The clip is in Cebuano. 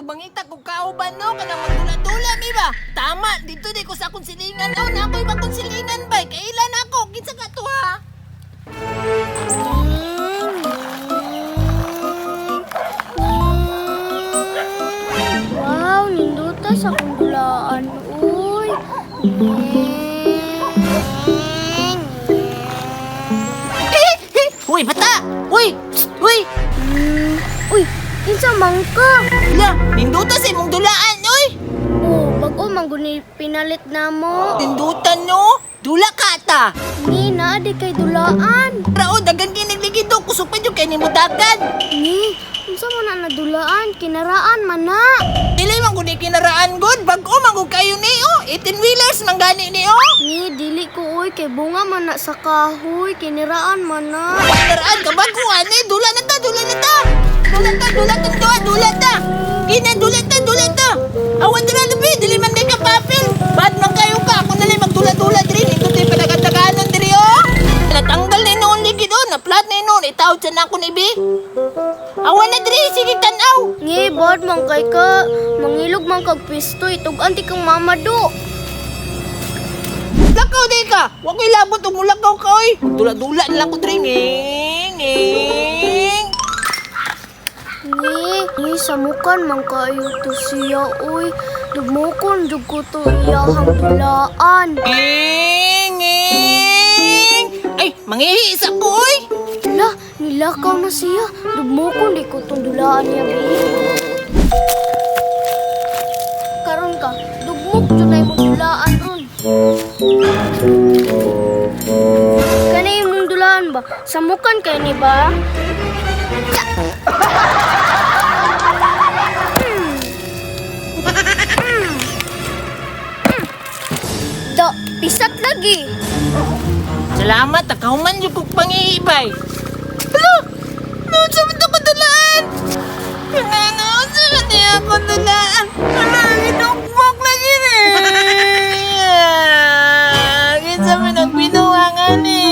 Mangita kog kauban, no, kanang magdula-dula mi ba. Tama, dito di ko sa akong silingan, no, na ako'y bagong silingan bay. Kailan ako? Kinsa ka to, ha? Wow, ninduta sa akong dulaan, uy. Uy, bata! Uy! Psst! Uy! Uy, kinsa man ka? La, ninduta sa imong dulaan, uy! Oh, bag-o man guni pinalit namo. Nindutan, no? Dula ka ta! Ni naa di kay dulaan. Rao, dagan kinigligid do, kusog pa jud kay nimo dagan. Ni, unsa man na nadulaan, kinaraan man na. Dili man gud ni kinaraan gud, bag-o man gud kayo ni, oh. 18 wheelers man gani ni, oh. Ni, dili ko uy, kay bunga man na sa kahoy, kiniraan man na. Kinaraan ka bag-o ani, dula na ta, dula na ta. Dula ta, dula ta, dula, dula ta. Gina, dula ta, dula ta. Awan dira lubi, dili man day ka papel. Bad man kayo ka, ako na lang magdula-dula diri, nindot ay panagandaganon diri, oh. Natanggal na noon ligid, oh, naplat na noon, itawd sa na ako ni bi. Awan na diri, sige tanaw. Ni, bad man kay ka, mangilog man kag pisto, itug-an ti kang mama do. Lakaw di ka! Wa ko'y labot og mulakaw ka oy. Dula-dula na lang ko diri nging nging. Ni, ni samukan man kayo to siya uy. Dugmokon jud ko to iyahang dulaan. Nging nging. Ay, mangihi isa ko oy. La, nilakaw na siya. Dugmokon di ko tong dulaan niya bi. Karon ka, dugmok jud na imong dulaan ron. Kani imong dulaan ba? Samukan kay ni ba? Tsa! Da, pisat lagi. Salamat, nakahuman jud kog pangihi bay. Hala! Naunsa man to ko dulaan? Hala, naunsa man niya ako dulaan? Hala, ginukmok lagi ni. Kinsa man ang binuangan ni?